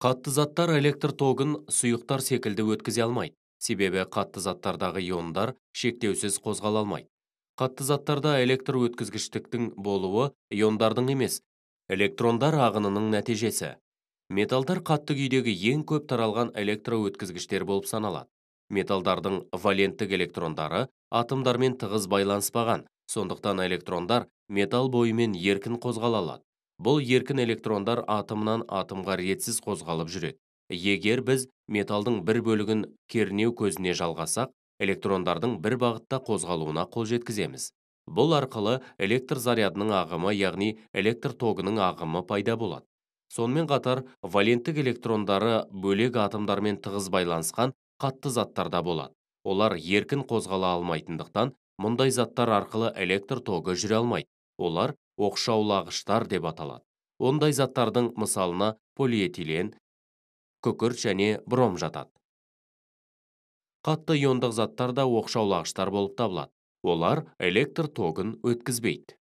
Қатты заттар электр тогын сұйықтар секілді өткізе алмайды, себебі қатты заттардағы иондар шектеусіз қозғала алмайды. Қатты заттарда электр өткізгіштіктің болуы иондардың емес, электрондар ағынының нәтижесі. Металдар қатты күйдегі ең көп таралған электроөткізгіштер болып саналады. Металдардың валенттік электрондары атомдармен тығыз байланыспаған, сондықтан электрондар металл бойымен еркін қозғала алады. Бұл еркін электрондар атомнан атомға ретсіз қозғалып жүреді. Егер біз металдың бір бөлігін кернеу көзіне жалғасақ, электрондардың бір бағытта қозғалуына қол жеткіземіз. Бұл арқылы электр зарядының ағымы, яғни электр тогының ағымы пайда болады. Сонымен қатар, валенттік электрондары бөлек атомдармен тығыз байланысқан қатты заттарда болады. Олар еркін қозғала алмайтындықтан, мұндай заттар арқылы электр тогы жүре алмайды. Олар оқшаулағыштар деп аталады. Ондай заттардың мысалына полиэтилен, күкірт және бром жатады. Қатты иондық заттар да оқшаулағыштар болып табылады. Олар электр тогын өткізбейді.